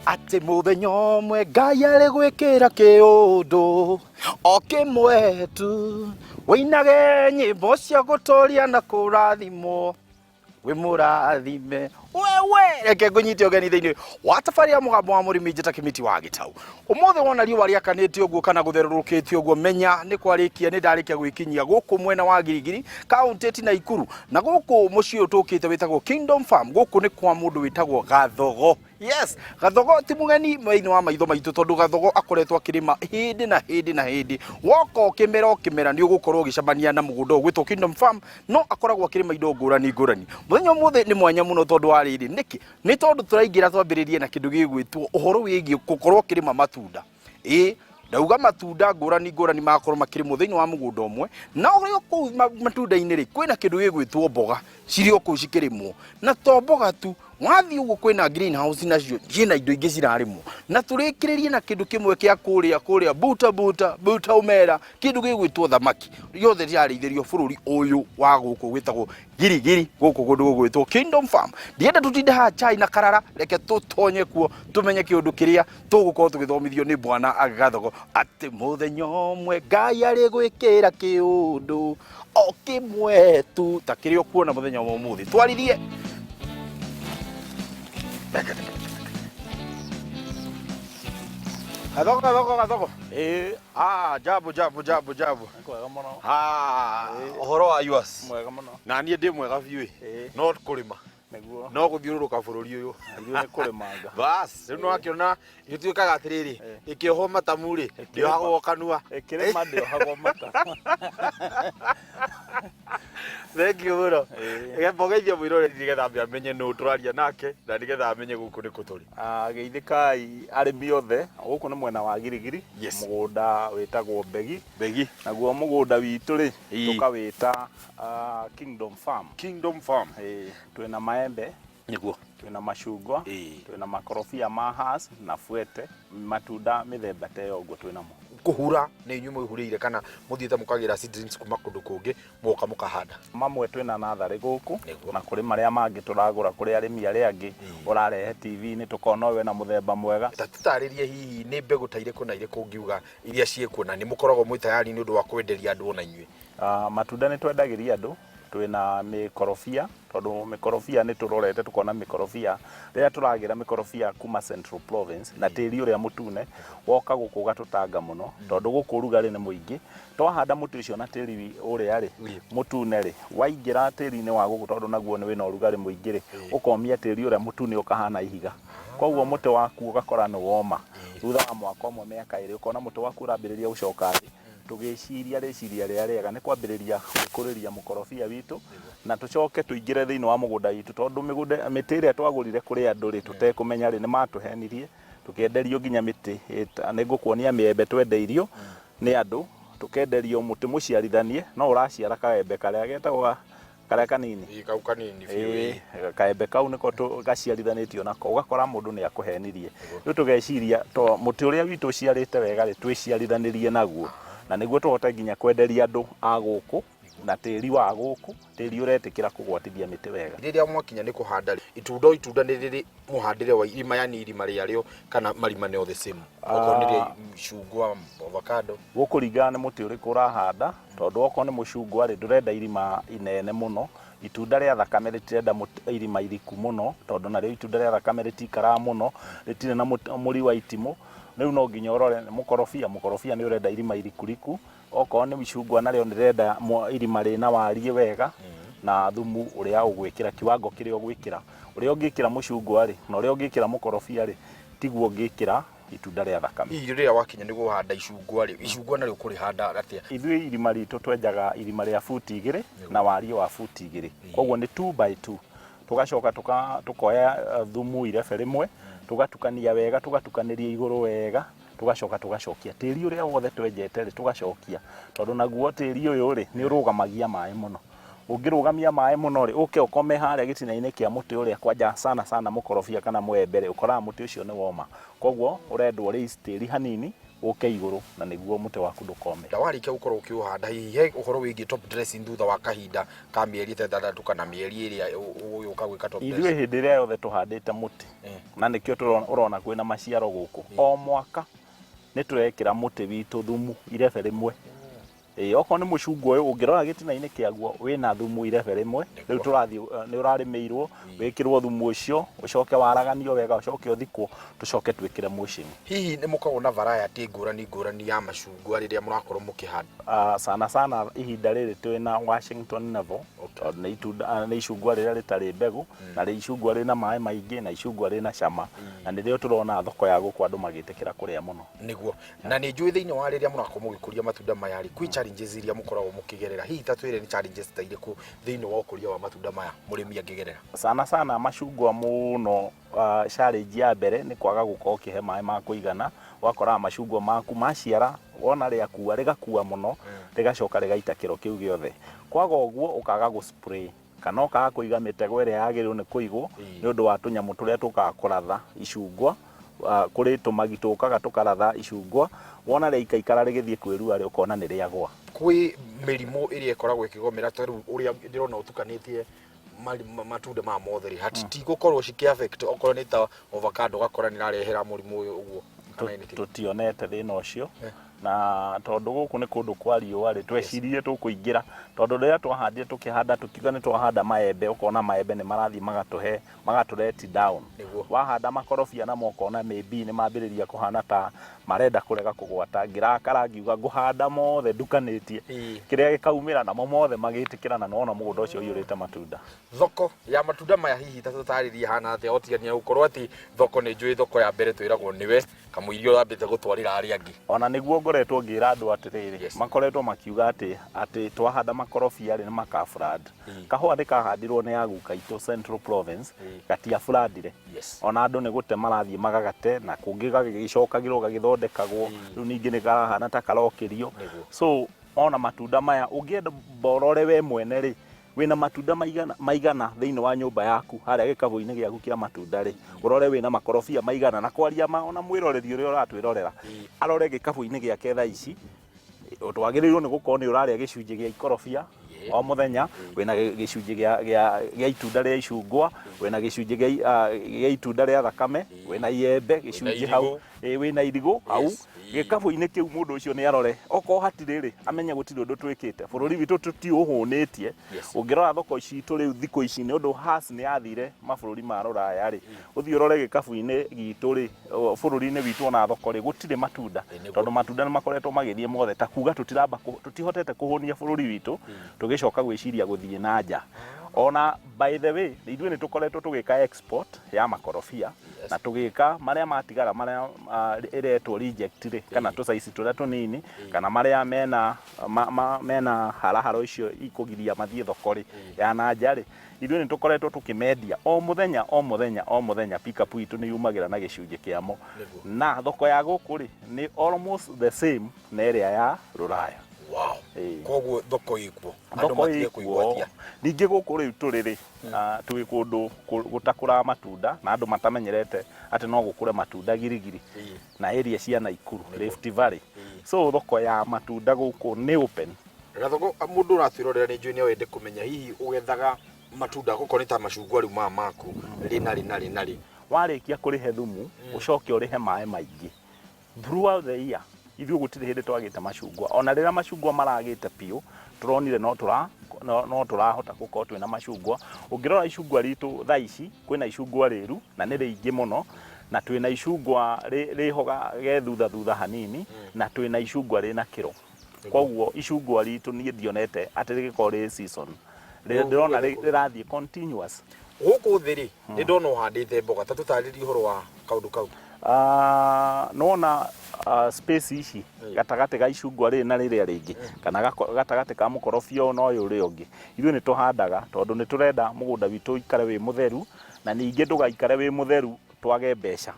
Atĩ mũthenya ũmwe Ngai arĩ gwĩkĩra kĩũndũ o kĩmwe tu, wĩinage nyĩmbo cia gũtũria na kũrathimwo, wĩ mũrathime wewe. Reke ngũnyite ũgeni thĩinĩ wa tabarĩra ya Mũgambo wa Mũrĩmi. Njĩta Kĩmiti wa Gĩtau. Ũmũthĩ wona riũa rĩakanĩte ũguo kana gũtherũrũkĩte ũguo, menya nĩ kwarĩkia, nĩ ndarĩkia gwĩkinyia gũkũ mwena wa Girigiri, kaũntĩ ti Naikuru, na gũkũ mũciĩ ũyũ tũkĩte wĩtagwo Kingdom Farm. Gũkũ nĩ kwa mũndũ wĩtagwo Gathogo. Yes, Gathogo ti mũgeni thĩinĩ wa maitho maitũ, tondũ Gathogo akoretwo akĩrĩma hĩndĩ na hĩndĩ na hĩndĩ. Woka ũkĩmera ũkĩmera nĩ ũgũkorwo ũgĩcemania na mũgũnda ũyũ gwĩtwo Kingdom Farm, no akoragwo akĩrĩma indo ngũrani ngũrani. Mũthenya ũmũthĩ nĩ mwanya mũno, tondũ wa rĩrĩ, nĩkĩ? Nĩ tondũ tũraingĩra twambĩrĩrie na kĩndũ gĩgwĩtwo ũhoro wĩgiĩ gũkorwo ũkĩrĩma matunda. Ĩĩ, ndauga matunda ngũrani ngũrani magakorwo makĩrĩmwo thĩinĩ wa mũgũnda ũmwe, na ũrĩ o kũu matunda-inĩ rĩ, kwĩna kĩndũ gĩgwĩtwo mboga cirĩ o kũu cikĩrĩmwo. Na to mboga tu, wathiĩ ũguo kwĩna greenhouse, nacio ciĩna indo ingĩ cirarĩmwo. Na tũrĩkĩrĩrie na kĩndũ kĩmwe kĩa kũrĩa kũrĩa buta buta buta ũmera, kĩndũ gĩgwĩtwo thamaki, yothe ĩrarĩithĩrio bũrũri ũyũ wa gũkũ wĩtagwo Girigiri, gũkũ kũndũ gũgwĩtwo Kingdom Farm. Ndienda tũtinde haha chai na karara, reke tũtonye kuo tũmenye kĩũndũ kĩrĩa tũgũkorwo tũgĩthomithio nĩ bwana Gathogo, atĩ mũthenya ũmwe Ngai arĩ gwĩkĩra kĩũndũ o kĩmwe tu ta kĩrĩa ũkuona mũthenya wa ũmũthĩ. Twaririe Gathogo, Gathogo, Gathogo. Ĩĩ. Ah, jambo, jambo, jambo, jambo. Nĩ kwega mũno. Ah, ũhoro wa yours? Mwega mũno. Na niĩ ndĩ mwega biũ ĩ. No kũrĩma. Nĩguo. No gũthiũrũrũka bũrũri ũyũ. Ithuĩ nĩ kũrĩmanga. Bas, rĩu nĩwakĩona ĩtuĩkaga atĩrĩrĩ, ĩkĩohwo matamu rĩ, ndĩohagwo kanua. Ĩkĩrĩma ndĩohagwo mata. Thank you mũno. Nĩgetha ũgeithie mwĩroreri, nĩgetha ambe amenye nũ tũraria nake na nĩgetha amenye gũkũ nĩkũ tũrĩ. Ah, geithĩkai arĩmi othe. Gũkũ nĩ mwena wa Girigiri, mũgũnda wĩtagwo Mbegi. Mbegi. Naguo mũgũnda witũ rĩ, tũkawĩta Kingdom Farm. Kingdom Farm. Ĩĩ, twĩna maembe, twĩna macungwa, twĩna makorobia ma Hass na Fuete, matunda mĩthemba ta ĩyo ũguo twĩnamo. Kũhura nĩ inyuĩ mwĩhurĩire kana mũthiĩte mũkagĩra seedlings kuma kũndũ kũngĩ, mũgoka mũkahanda? Mamwe twĩna natharĩ gũkũ, na kũrĩ marĩa mangĩ tũragũra kũrĩ arĩmi arĩa angĩ, ũrarehe TV-inĩ tũkona ũyũ wĩna mũthemba mwega. Ta tũtarĩrie hihi nĩ mbegũ ta irĩkũ na irĩkũ ũngiuga iria ciĩkuo, na nĩ mũkoragwo mwĩ tayari nĩ ũndũ wa kwenderia andũ ona inyuĩ? Matunda nĩ twendagĩria andũ, twĩna mĩkorobia, tondũ mĩkorobia nĩ tũrorete tũkona mĩkorobia, rĩrĩa tũragĩra mĩkorobia kuma Central Province na tĩri ũrĩa mũtune, woka gũkũ ũgatũtanga mũno, tondũ gũkũ ũrugarĩ nĩ mũingĩ. Twahanda mũtĩ ũcio na tĩri ũrĩa rĩ, mũtune rĩ, waingĩra tĩri-inĩ wa gũkũ, tondũ naguo nĩ wĩna ũrugarĩ mũingĩ rĩ, ũkomia tĩri ũrĩa mũtune ũkahana ihiga. Koguo mũtĩ waku ũgakora nĩ woma. Thutha wa mwaka ũmwe, mĩaka 2, ũkona mũtĩ waku ũrambĩrĩria gũcoka thĩ. Tũgĩciria rĩciria rĩrĩa rĩega nĩ kwambĩrĩria gũkũrĩria mũkorobia witũ na tũcoke tũingĩre thĩinĩ wa mũgũnda witũ, tondũ mĩgũnda, mĩtĩ ĩrĩa twagũrire kũrĩ andũ rĩ, tũtekũmenya rĩ, nĩ matũhenirie, tũkĩenderio nginya mĩtĩ. Nĩ ngũkuonia mĩembe twendeirio nĩ andũ, tũkenderio mũtĩ mũciarithanie no ũraciara kaembe karĩa getagwo karĩa kanini. Ĩĩ, kau kanini biũ. Ĩĩ, kaembe kau nĩko gaciarithanĩtio nako, ũgakora mũndũ nĩ akũhenirie. Rĩu tũgeciria to mũtĩ ũrĩa witũ ũciarĩte wega rĩ, twĩciarithanĩrie naguo, na nĩguo tũhote nginya kwenderia andũ a gũkũ na tĩri wa gũkũ, tĩri ũretĩkĩra kũgwatithia mĩtĩ wega. Rĩrĩa mwakinya nĩ kũhanda rĩ, itunda o itunda nĩ rĩrĩ mũhandĩre wa irima, yani irima rĩarĩo, kana marima nĩ all the same, okorwo nĩ rĩa icungwa, avocado? Gũkũringana nĩ mũtĩ ũrĩkũ ũrahanda, tondũ okorwo nĩ mũcungwa rĩ, ndũrenda irima inene mũno. Itunda rĩa thakame rĩtirenda irima iriku mũno, tondũ narĩo itunda rĩa thakame rĩtikaraga mũno, rĩtirĩ na mũri wa itimũ. Rĩu no nginya ũrore nĩ mũkorobia, mũkorobia nĩ ũrenda irima irikuriku. Okorwo nĩ icungwa narĩo nĩ rĩrenda irima rĩna wariĩ wega na thumu ũrĩa ũgwĩkĩra, kiwango kĩrĩa ũgwĩkĩra. Ũrĩa ũngĩkĩra mũcungwa rĩ, na ũrĩa ũngĩkĩra mũkorobia rĩ, tiguo ũngĩkĩra itunda rĩa thakame. Hihi rĩrĩa wakinya nĩ kũhanda icungwa rĩ, icungwa narĩo ũkũrĩhanda atĩa? Ithuĩ irima ritũ twenjaga irima rĩa buti 2 na wariĩ wa buti 2, koguo nĩ 2 by 2. Tũgacoka tũkoya thumu irebe rĩmwe, tũgatukania wega, tũgatukanĩria igũrũ wega, tũgacoka tũgacokia tĩri ũrĩa wothe twenjete rĩ, tũgacokia, tondũ naguo tĩri ũyũ rĩ, nĩ ũrũgamagia maĩ mũno. Ũngĩrũgamia maĩ mũno rĩ, ũke ũkome harĩa gĩtina-inĩ kĩa mũtĩ ũrĩa, kwanja sana sana mũkorobia kana mũembe rĩ, ũkoraga mũtĩ ũcio nĩ woma. Koguo ũrendwo raise tĩri hanini. Ũke igũrũ na nĩguo mũtĩ waku ndũkome. Na warĩkia gũkorwo ũkĩũhanda, hihi he ũhoro wĩgiĩ top dressing thutha wa kahinda ka mĩeri ta ĩtandatũ kana mĩeri ĩrĩa ũgũgĩũka gwĩka top Ithuĩ dressing? hĩndĩ ĩrĩa yothe tũhandĩte mũtĩ, na nĩkĩo ũrona kwĩna maciaro gũkũ, o mwaka nĩ tũrekĩra mũtĩ witũ thumu irebe rĩmwe. Ĩĩ, okorwo nĩ mũcungwa ũyũ ũngĩrora gĩtina-inĩ kĩaguo wĩna thumu irebe rĩmwe. Rĩu tũrathiĩ nĩ ũrarĩmĩirwo, wĩkĩrwo thumu ũcio, ũcoke waraganio wega, ũcoke ũthikwo, tũcoke twĩkĩre mulching. Hihi nĩ mũkoragwo na variety ngũrani ngũrani ya macungwa rĩrĩa mũrakorwo mũkĩhanda? Sana sana ihinda rĩrĩ twĩna Washington Navel, tondũ nĩ itunda, nĩ icungwa rĩrĩa rĩtarĩ mbegũ, na rĩ icungwa rĩna maĩ maingĩ, na icungwa rĩna cama, na nĩrĩo tũrona thoko ya gũkũ andũ magĩtĩkĩra kũrĩa mũno. Nĩguo. Na nĩ njũĩ thĩinĩ wa rĩrĩa mũrakorwo mũgĩkũria matunda maya rĩ, kwĩ challenges iria mũkoragwo mũkĩgerera. Hihi ta twĩre nĩ challenges ta irĩkũ thĩinĩ wa ũkũria wa matunda maya mũrĩmi angĩgerera? Sana sana macungwa mũno, challenge ya mbere nĩ kwaga gũkorwo ũkĩhe maĩ ma kũigana. Ũgakoraga macungwa maku maciara, wona rĩakua, rĩgakua mũno, rĩgacoka rĩgaita kĩro kĩu gĩothe. Kwaga ũguo ũkaga gũ spray kana ũkaga kũiga mĩtego ĩrĩa yagĩrĩirwo nĩ kũigwo nĩ ũndũ wa tũnyamũ tũrĩa tũkaga kũratha icungwa. Kũrĩ tũmagi tũkaga tũkaratha icungwa, wona rĩaikaikara rĩgĩthiĩ kwĩrua rĩ, ũkona nĩ rĩagwa. Kwĩ mĩrimũ ĩrĩa ĩkoragwo ĩkĩgomera ta rĩu ũrĩa ndĩrona ũtukanĩtie matunda maya mothe rĩ, hatigũkorwo cikĩ affect okorwo nĩ ta avocado ũgakora nĩ ĩrarehera mũrimũ ũyũ ũguo kana anything? Tũtionete thĩna ũcio, na tondũ gũkũ nĩ kũndũ kwa riũa rĩ, tweciririe tũkũingĩra, tondũ rĩrĩa twahandire tũkĩhanda tũkiuga nĩ twahanda maembe, ũkona maembe nĩ marathiĩ magatũhe magatũ let down. Wahanda makorobia namo ũkona maybe nĩ mambĩrĩria kũhana ta marenda kũrega kũgwata. Ngĩrakara ngiuga ngũhanda mothe ndukanĩtie, kĩrĩa gĩkaumĩra namo mothe magĩtĩkĩra, na nĩwona mũgũnda ũcio ũiyũrĩte matunda. Thoko ya matunda maya hihi ta tũtarĩrie ĩhana atĩa, o tiga nĩ gũkorwo atĩ thoko nĩ njũĩ, thoko ya mbere twĩragwo nĩwe kamũiria ũrambĩte gũtwarĩra arĩa angĩ. Ona nĩguo ngoretwo ngĩra andũ atĩrĩrĩ, makoretwo makiuga atĩ atĩ twahanda makorobia rĩ, nĩ maka flood. Kahũa nĩ kahandirwo nĩ aguka aitũ Central Province, gatia floodire. Ona andũ nĩ gũte marathiĩ magagate, na kũngĩ gagĩcokagĩrwo gagĩthondekagwo, rĩu ningĩ nĩ karahana ta karokĩrio. So ona matunda maya ũngĩenda ũrore we mwene rĩ, wĩna matunda maigana, maigana thĩinĩ wa nyũmba yaku harĩa gĩkabũ-inĩ gĩaku kĩa matunda rĩ, ũrore wĩna makorobia maigana. Na kwaria ma, ona mwĩroreri ũrĩa ũratwĩrorera arore gĩkabũ-inĩ gĩake thaa ici, twagĩrĩirwo nĩ gũkorwo nĩ ũrarĩa gĩcunjĩ gĩa ikorobia o mũthenya, wĩna gĩcunjĩ gĩa itunda rĩa icungwa, wĩna gĩcunjĩ gĩa itunda rĩa thakame, wĩna iembe gĩcunjĩ hau, wĩna irigũ hau gĩkabũ-inĩ kĩu. Mũndũ ũcio nĩ arore, okorwo hatirĩ rĩ, amenye gũtirĩ ũndũ twĩkĩte. Bũrũri witũ tũtiũhũnĩtie. Ũngĩrora thoko citũ rĩu thikũ ici, nĩ ũndũ Hass nĩ yathire mabũrũri ma rũraya rĩ, ũthiĩ ũrore gĩkabũ-inĩ gitũ rĩ, bũrũri-inĩ witũ ona thoko rĩ, gũtirĩ matunda, tondũ matunda nĩ makoretwo magĩthiĩ mothe, ta kuga tũtiramba tũtihotete kũhũnia bũrũri witũ, tũgĩcoka gwĩciria gũthiĩ na nja. Ona by the way, ithuĩ nĩ tũkoretwo tũgĩka export ya makorobia, na tũgĩka marĩa matigara, marĩa ĩretwo reject rĩ, kana tũcaici tũrĩa tũnini, kana marĩa mena mena haraharo icio ikũgiria mathiĩ thoko rĩ ya na nja rĩ, ithuĩ nĩ tũkoretwo tũkĩmendia o mũthenya o mũthenya o mũthenya. Pickup itũ nĩ yumagĩra na gĩcunjĩ kĩamo, na thoko ya gũkũ rĩ, nĩ almost the same na ĩrĩa ya rũraya. Koguo thoko ĩkuo, andũ Thoko matige ĩkuo. kũigwatia. Ningĩ gũkũ rĩu tũrĩ rĩ, twĩ kũndũ gũtakũraga matunda, na andũ matamenyerete atĩ no gũkũre matunda girigiri na area cia Naikuru, Rift Valley. So thoko ya matunda gũkũ nĩ open. Gathoko, mũndũ ũratwĩrorera nĩ njũĩ no ende kũmenya hihi ũgethaga matunda okorwo nĩ ta macungwa rĩu maya maku rĩ na rĩ na rĩ na rĩ? Warĩkia kũrĩhe thumu, ũcoke ũrĩhe maĩ maingĩ throughout the year. Ithuĩ gũtirĩ hĩndĩ twagĩte macungwa. Ona rĩrĩa macungwa maragĩte biũ, tũronire no tũrahota gũkorwo twĩna macungwa. Ũngĩrora icungwa ritũ thaa ici, kwĩna icungwa rĩru na nĩ rĩingĩ mũno, na twĩna icungwa rĩho ge thutha thutha hanini, na twĩna icungwa rĩna kĩro. Koguo icungwa ritũ niĩ ndionete atĩ rĩgĩkorwo rĩ season. Ndĩrona rĩrathiĩ continuous. Gũkũ thĩ rĩ, nĩ ndona ũhandĩte mboga, ta tũtarĩrie ũhoro wa kaũndũ kau. Nĩwona space ici gatagatĩ ga icungwa rĩrĩ na rĩrĩa rĩngĩ, kana gatagatĩ ka mũkorobia ũyũ na ũyũ ũrĩa ũngĩ, ithuĩ nĩ tũhandaga tondũ nĩ tũrenda mũgũnda witũ ũikare wĩ mũtheru, na ningĩ ndũgaikare wĩ mũtheru twage mbeca.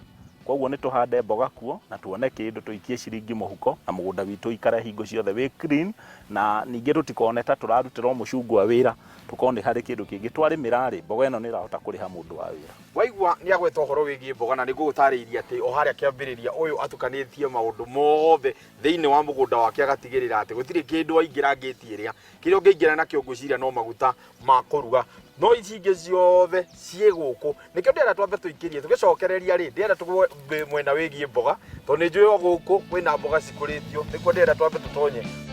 Koguo nĩ tũhande mboga kuo na tuone kĩndũ tũikie ciringi mũhuko na mũgũnda witũ ũikare hingo ciothe wĩ clean, na ningĩ tũtikone ta tũrarutĩra o mũcungwa wĩra, tũkorwo nĩ harĩ kĩndũ kĩngĩ twarĩmĩra rĩ, mboga ĩno nĩ ĩrahota kũrĩha mũndũ wa wĩra. Waigua nĩ agweta ũhoro wĩgiĩ mboga na nĩ ngũgũtarĩirie atĩ o harĩa kĩambĩrĩria ũyũ atukanĩtie maũndũ mothe thĩinĩ wa mũgũnda wake agatigĩrĩra atĩ gũtirĩ kĩndũ aingĩra ngĩti ĩrĩa kĩrĩa ũngĩingĩra nakĩo ngwĩciria no maguta ma kũruga no ici ingĩ ciothe ciĩ gũkũ. Nĩkĩo ndĩrenda twambe tũikĩrie tũgĩcokereria rĩ, ndĩrenda tũgwe mwena wĩgiĩ mboga tondũ nĩ njũĩ o gũkũ kwĩna mboga cikũrĩtio, nĩkuo ndĩrenda twambe tũtonye.